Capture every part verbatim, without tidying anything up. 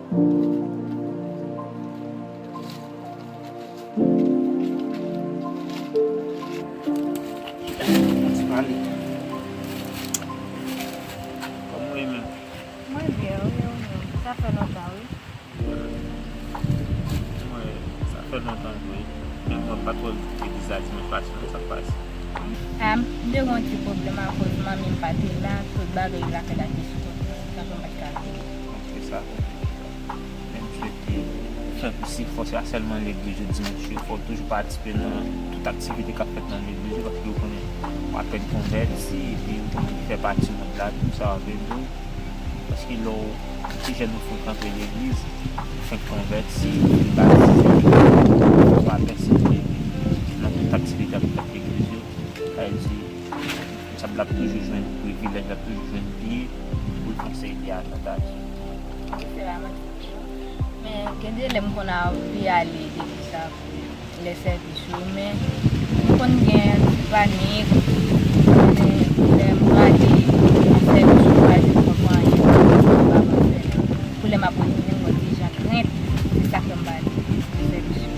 Ti pale. Kòman w ye menm? Mwen byen, wi, ou menm? Sa fè lontan, wi. Mwen, sa fè lontan vre. Men mwen pa twò vin legliz la dimanch pase, non, sa k pase? A, m te gen yon ti pwoblèm akoz manmi m pa te la, tout bagay lakay la te sou kont mwen, sa fè m pa t ka vini. Konprann sa, konprann sa. Men m swete w fè posib, fò se pa sèlman legliz yo dimanch yo, fò w toujou patisipe nan tout aktivite k ap fèt nan legliz yo, paske w konnen w apèn konvèti, epi w konnen ki fè pati mond la, tou sa w ap ede w. Paske lè w ti jèn ou fenk rantre legliz, ou fenk konvèti, ou fenk batize, ou pa pèsevere nan tout aktivite k ap fèt legliz yo. Sa vle di, sa l ap toujou jwenn privilèj, l ap toujou jwenn pye pou l fè yon seri de avantaj. Wi, se la, mwen te di w. Men gen de lè m konn anvi ale legliz la pou lè sèvis yo, men m konn gen ti panik, lè, lè m prale nan sèvis yo, m pa janm konprann anyen, m pa konn fè. Pou lè m ap retounen, m gen ti jan krent, se sa k fè m pa ale nan sèvis yo.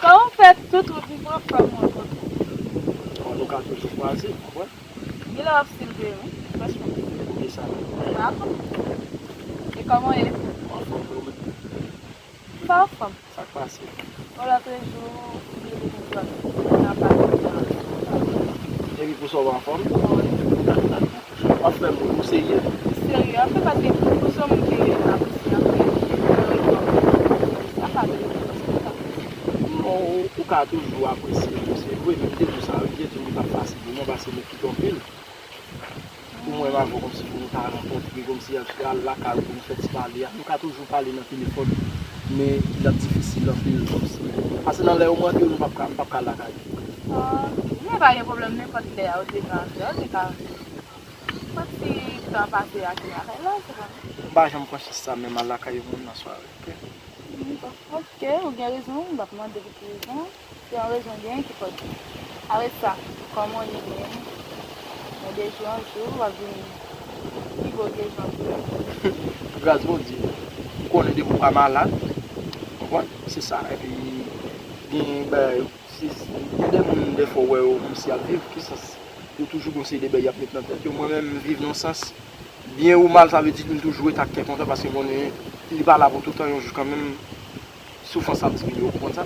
Kòman w fè tout wout ou pran fòm ou ankò? Bon, nou ka toujou kwaze, w konprann? Gen lè w ap silve, wi, franchman. Ou gen sa menm. M pa konn. E kòman w ye? Anfòm, ou menm? M pa anfòm. Sa k pase? Bon, lòt jou, m leve konsa, m ap pale. Epi pou sa w pa anfòm? Wi. W ap fè moun, ou serye? Serye, anfen, paske pou se yon moun ke m apresye anpil, sa pa vle di m apresye. Non, ou, ou ka toujou apresye moun, se vre, men m te di w sa, wi, m te di w li pa fasil pou mwen, paske nou kite anpil. Pou mwen, m avè w kòmsi pou nou ta rankontre, kòmsi al, al lakay ou pou nou fè ti pale a. Nou ka toujou pale nan telefòn, men l ap difisil anpil, kòmsi. Paske nan lè yo mande w, nou p ap ka, m p ap ka al lakay ou. Ah, men pa gen pwoblèm, nenpòt lè a, ou te ka fè, ou te ka fè. Nenpòt ti tan pase ak lakay la, se pa. M pa janm pran chans sa menm al lakay yon moun nan sware, oke? Bon, oke, ou gen rezon, m p ap mande pou ki rezon. Se yon rezon byen ki fòt. Apre sa, kòman w ye menm? Nan de jou an jou, w ap vin pi gwo ke jan w te ye. Gras Bondye, ou konnen depi w pa malad, w konprann? Se sa. Epi, gen bagay, se, se, gen de moun, dèfwa, w wè yo kòmsi y ap viv, ki sans? Yo toujou gon seri de bagay y ap met nan tèt yo. Mwen menm, m viv nan sans, byen ou mal, sa vle di m toujou ret ak kè kontan, paske m konnen li pa la pou toutan, yon jou kanmenm, soufrans ap diminye, ou konprann sa?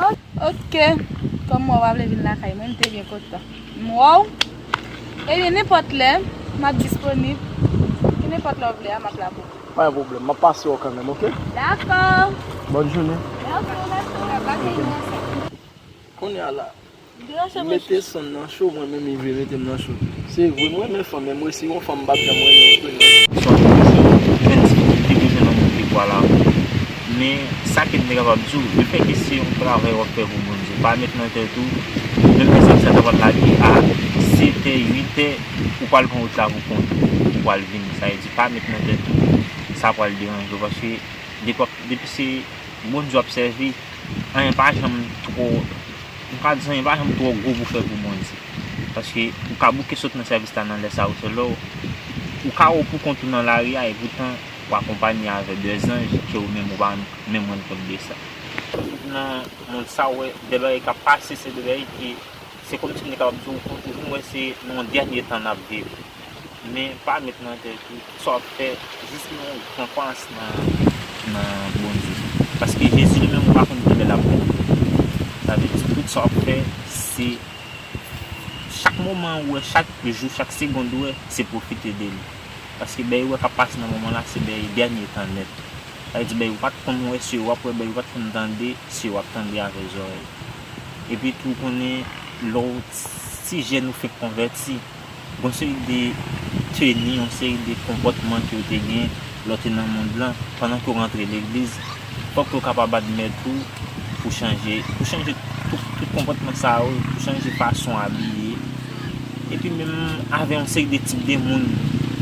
O-, oke. Kòm mwen w pa vle vin lakay mwen, m te byen kontan. M wè w. Ebyen, nenpòt lè, m ap disponib. Nenpòt lè w vle a, m ap la pou ou. Pa gen pwoblèm, m ap pase w kanmenm, oke? Dakò. Bòn jounen. Mèsi, mèsi. Kounye a la, m mete Sonn nan cho, mwen menm li vle mete m nan cho. Se vre, m renmen fanm, men mwen si yon fanm m p ap janm renmen l vre non. Sonn, jwenn difikilte pou jwenn yon moun ki pral avè w. Men, sa ke m te kapab di w, lefètke se yon travay w ap fè pou Bondye, pa met nan tèt ou, menm lè sèvis la ta pral lage a setè, uitè, ou pral pran wout la pou kont ou, ou pral vini. Sa vle di, pa met nan tèt ou, sa pral deranje w, paske depi w ap, depi se Bondye w ap sèvi, anyen pa janm twò, m ka di anyen pa janm twò gwo pou fè pou Bondye. Paske ou ka bouke sot nan sèvis la nan lè sa yo sèlman. Ou ka wè w pou kont ou nan lari a, epoutan w akonpanye avè de zanj ke ou menm ou pa menm rann kont de sa. Nan mond sa, w wè de bagay k ap pase, se de bagay ki, se kòmsi m te kapab di w, ou vin wè se nan yon dènye tan n ap viv. Men pa met nan tèt ou, tout sa w ap fè, jis gen yon rekonpans nan, nan Bondye. Paske Jezi li menm, ou pa konn kilè l ap vini. Sa vle di, tout sa w ap fè, se chak moman ou wè, chak jou, chak segond ou wè, se pwofite de li. Paske bèy ou wè k ap pase nan moman la, se bèy dènye tan nèt. Sa vle di, bèy ou pa t konn wè, se yo w ap wè, bèy ou pa t konn tande, se yo w ap tande avèk zòrèy. Epi tou, ou konnen, lè w ti jèn ou fenk konvèti, gon seri de teni, yon seri de konpòtman ke w te gen lè w te nan mond lan, pandan ke w rantre legliz, fòk ke w kapab admèt ou pou chanje, pou chanje Tout, tout konpòtman sa yo, chanje fason abiye. Epi menm avè yon seri de tip de moun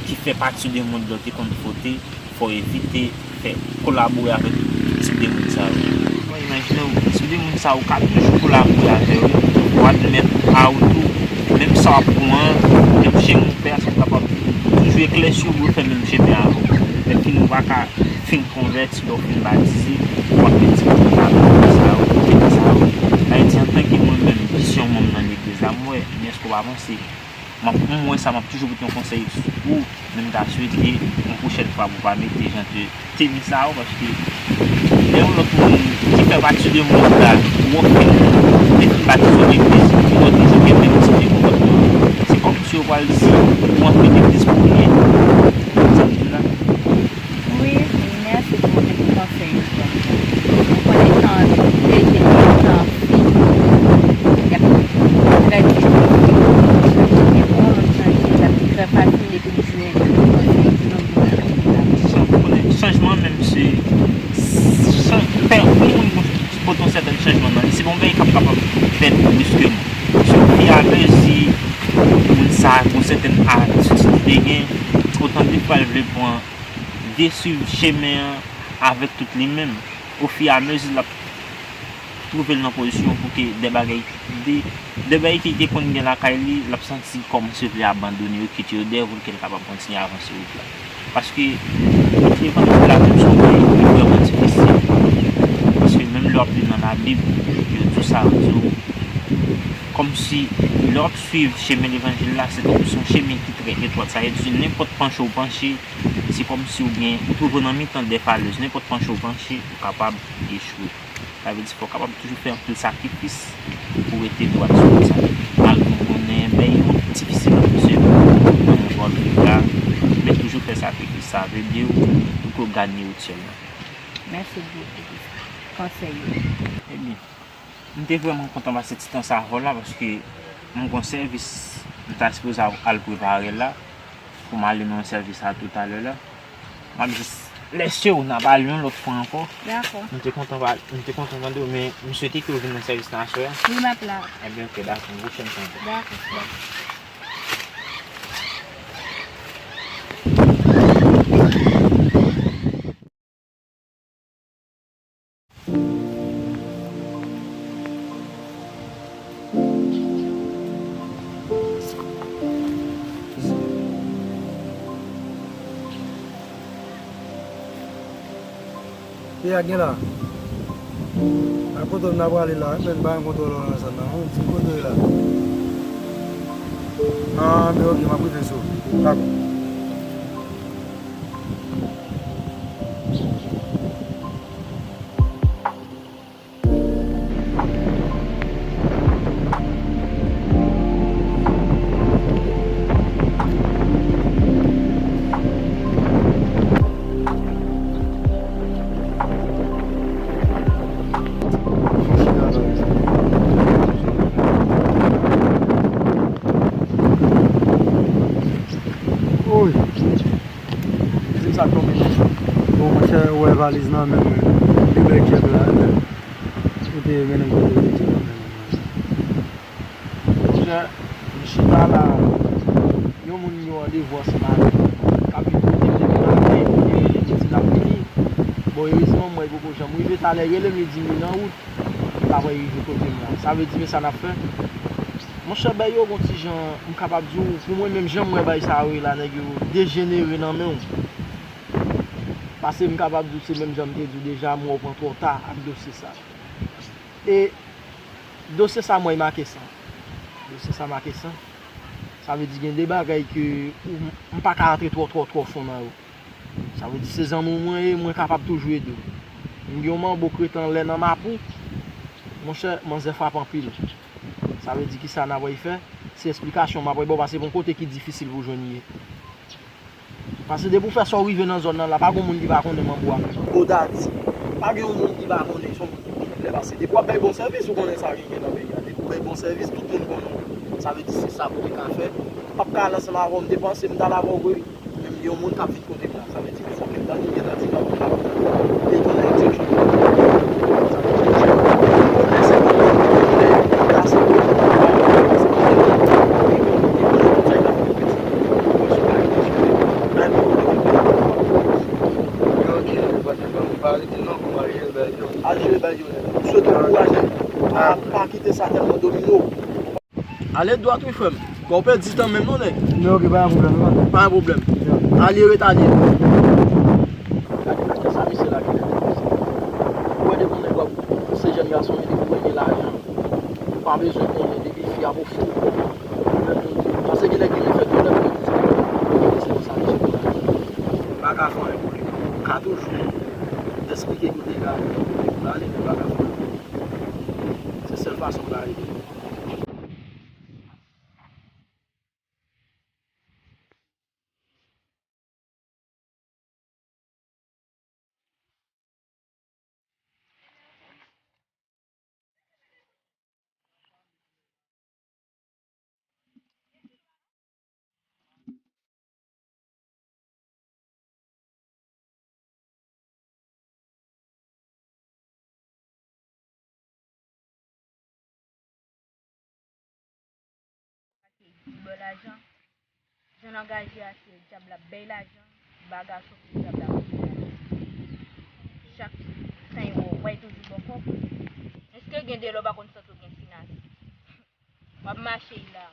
ki fè pati de mond lan te konn fwote, fò w evite fè kolabore avèk tout tip de moun sa yo. Bon, imajine w, tip de moun sa yo ka toujou kolabore avè w, w admèt a w tou, menm sa w ap pran an, menm chemen w pè a, sa kapab toujou eklèsi w pou yo fè menm chemen avè w. Menm si nou pa ka fin konvèti, lè w fin batize, w ap gen ti pwoblèm avèk moun sa yo, pwoblèm sa yo. Sa vle di, antanke mwen menm, ki se yon manm nan legliz la, m wè, men èske w avanse? M ap, m wè sa, m ap toujou pote yon konsèy pou ou, men m ta swete yon pwochèn fwa pou w pa mete jan de teni sa yo, paske lè yon lòt moun ki fè pati de mond la, ou wè w fin, li fin batize w legliz, ou wè w toujou gen menm tip de konpòtman, se kòmsi yo pral di ou antre legliz pou ou ye. Sa m di w la. Wi, mèsi pou konsèy ou ban m nan. Ou konnen tan deje tan fini, y ap trè difisil. Men pou yon lòt chanje, l ap trè fasil epi m jwenn yon konsèy ki nan moun nan. San, ou konnen, chanjman menm se, chan-, fè yon moun pote yon sètèn chanjman nan li, se pa yon bagay k ap kapab fèt briskman. Se ofiramezi moun sa a gen yon sètèn atitid li te gen, otan de fwa l vle pran de swiv chemen an avèk tout li menm. Ofiramezi l ap twouve l nan pozisyon pou ke de bagay, de, de bagay ki te konn gen lakay li, l ap santi kòmsi l vle abandone yo, kite yo dèyè pou ke l kapab kontinye avanse wout la. Paske levanjil la menm se yon bagay ki vrèman difisil. Paske menm lè w ap li nan Labib, yo di w sa, yo di w, kòmsi lè w ap swiv chemen levanjil la, se tankou se yon chemen ki trè etwat. Sa vle di, nenpòt panche w panche, se kòmsi w gen, ou twouve w nan mitan de falèz. Nenpòt panche w panche, ou kapab echwe. Sa vle di, fò w kapab toujou fè anpil sakrifis pou w rete dwat sou wout sa. Malgre m konnen, men yo difisil pou se nan mond la, men toujou fè sakrifis sa ap ede w pou ke w gade wout syèl la. Mèsi bokou pou konsèy yo. Ebyen, m te vrèman kontan pase ti tan sa avè w la, paske m gon sèvis m ta sipoze al, al prepare la, pou m ale nan yon sèvis la toutalè la. M ap jis lèse w, n ap pale yon lòt fwa ankò. Dakò. M te kontan pale, m te kontan tande w, men m swete ke w vin nan sèvis la aswè a. Wi, m ap la. Ebyen, oke, dakò, yon pwochèn fwa ankò. Dakò, dakò. Peyi a gen la. A kote w nan prale la, men pa gen kontwòl nan zòn nan. Ou di kote w ye la. Ah, men oke, m ap rive sou ou. Dakò. Woy. Se sa k tonbe non. Bon, monchè, ou wè valiz nan men mwen. Li bèl kèk la, men. Ou te mennen m kote w te di nan men mwen. Monchè, m chita la. Yon moun m gen randevou ansanm avè l k ap vin kote m depi maten, li rele m, li di l ap vini. Bon, erezman, m wè li poko janm rive. Talè, rele m, li di m li nan wout. Li pa pral rive kote m la. Sa vle di, men sa n ap fè. Monchè, bèy yo gon ti jan, m kapab di w, pou mwen menm, jan m wè bagay sa yo ye la, nèg yo dejenere nan men w. Paske m kapab di w, se menm jan m te di w deja, m wè w pran twò ta ak dosye sa. E dosye sa, m wè l make san. Dosye sa make san. Sa vle di gen de bagay ke ou, m pa ka rantre twò, twò, twò fon nan yo. Sa vle di se zanmi w mwen ye, mwen kapab toujou ede w. M gen yon manbo k rete anlè nan Mapou. Monchè, manzè frape anpil. Sa vle di kisa n ap pral fè? Se esplikasyon m ap pral ba w, paske se yon kote ki difisil pou w jwenn li ye. Paske depi w fè sa w rive nan zòn nan la, pa gon moun ki pa konnen manbo a. Bodadi. Pa gen yon moun ki pa konnen, se yon moun ki gen lè pase. Depi w ap bay bon sèvis, ou konnen sa ki gen nan peyi a. Depi w bay bon sèvis, tout moun konnen w. Sa vle di se sa pou w te ka fè. M p ap ka al ansanm avè w, m te panse m t al avè w vre. Men m gen yon moun k ap vin kote m la. Sa vle di ke fòk m tande, m gentan di l ap vin avè w. Te tounen yon ti jan. Sa vle di, lè se bon, Pa kite sa tèlman domine w. Ale dwat wi frè m. Kò w pèdi tan menm non nèg. Men ok, pa gen pwoblèm non. Pa gen pwoblèm. Ale ret ale. Gade nan kè sa mesye la genlè te poze. Ou wè depi yon nèg w ap pouse jèn gason li depi w renmen lajan. Ou pa bezwen konnen depi fi ap ofri w kòb. Paske genlè genlè fè tou lè pou yo di se konsa mesye konsa. M pa ka fè anyen pou li. M ka toujou esplike kote l ale, kote pou l ale, men m pa ka fè anyen pou li. Se sèl fason m ka ede l. Pase di bò lajan. Jan l angaje a, se dyab la ap bay lajan, ba gason pou dyab la ap bay lajan. Chak san ewo, w bay toujou bò kò. Èske gen de lè w pa konn santi w gen finans? W ap mache y la,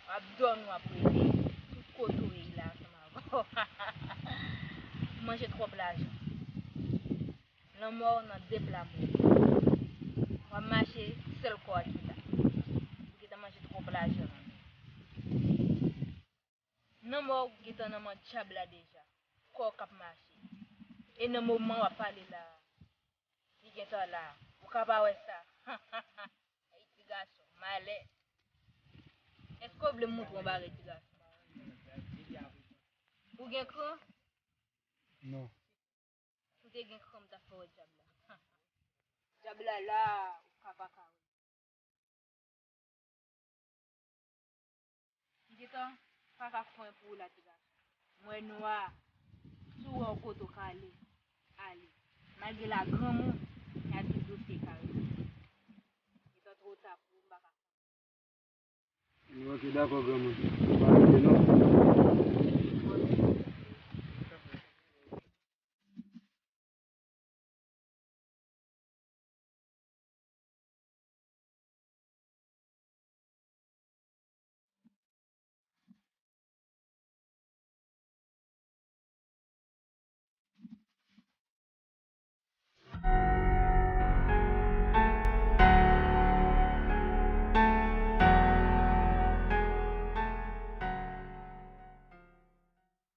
w ap dòmi, w ap reve, tout kote w ye y la ansanm avè w. Ou manje twòp lajan. Lanmò nan de pla mwen. W ap mache, sèl kò a ki la. Ou gentan manje twòp lajan nan men. Nan mò w gentan nan men dyab la deja. Kò w k ap mache. E nan moman w ap pale la, li gentan la. Ou ka pa wè sa. Ay, ti gason, malè. Èske w vle m montre w yon bagay, ti gason? Ou gen kran? Non. Si w te gen kran, m t ap fè w wè dyab la. Dyab la la, ou ka pa ka wè. M gentan pa ka fè anyen pou ou la, ti gason. M wè nwa, si w wè yon kote w ka ale, ale. Malgre la granmoun, y a di dosye ka regle. Gentan twò ta pou ou, m pa ka fè anyen. Ok, dakò, granmoun. Pa rete non.